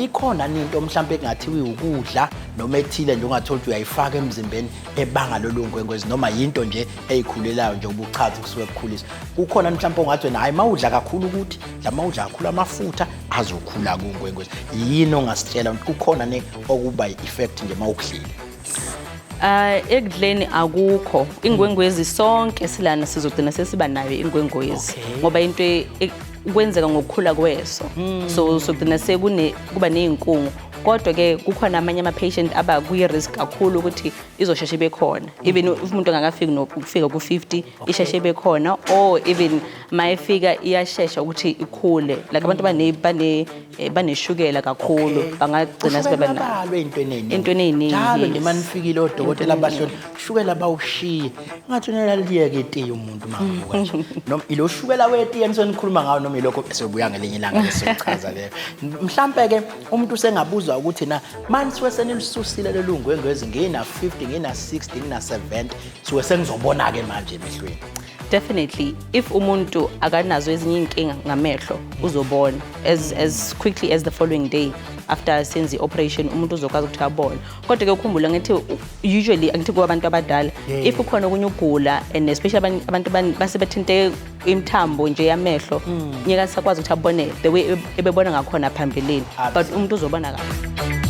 Ikhona into mhlawumbe engathiwa ukudla noma ethile nje ongathola ukuthi uyayifaka emzimbeni ebanga lolu ngwengwezi, noma yinto nje eyikhulelayo nje ubuchazi kusuke kukhuliswa? Kukhona mhlawumbe ongathi wena, hayi, mawudla kakhulu ukuthi la, mawudla kakhulu amafutha azokhula kungwengwezi? Yini ongasitshela ukuthi kukhona ne okuba i-effect nje mawukudlile? Ekudleni akukho. Ingwengwezi sonke silana sizogcina sesiba nayo ingwengwezi ngoba into kwenzeka ngokukhula kweso, so sogcina sekune kuba ney'nkungu. Kodwa ke kukhona amanye ama-patient aba kwi-risk kakhulu ukuthi izosheshe ibe khona, even if umuntu angakafiki nokufika ku-50, isheshe ibe khona, or even ma ifika iyashesha ukuthi ikhule, like abantu baneshukela kakhulu bangagcina sebeba nayo. Uyabalwa ey'ntweni ey'ningi. Ey'ntweni ey'ningi, Njalo nje yes. manifikile odokotela bahloli ushukela bawushiye ngathi unelaliyeka itiye umuntu mangibuka nje, noma ilo shukela wetiye nisonikhuluma ngawo, noma ilokho siyobuya ngelinye ilanga bese leyo. Mhlampe-ke umuntu usengabuzwa ukuthi na mani suke senilisusile lolu ngwengwezi, ngina-50, ngina-60, ngina-70, suke sengizobona-ke manje emehlweni? Definitely, if umuntu akanazo ezinye iy'nkinga ngamehlo, uzobona as quickly as the following day after senze i-operation. Umuntu uzokwazi ukuthi abone. Kodwa-ke ukhumbule ngithi usually angithi kubantu abadala, if kukhona okunye ukugula and especially abantu basebethinte imithambo nje yamehlo, ngeke asakwazi ukuthi abone the way ebebona ngakhona phambilini, but umuntu uzobona kahle.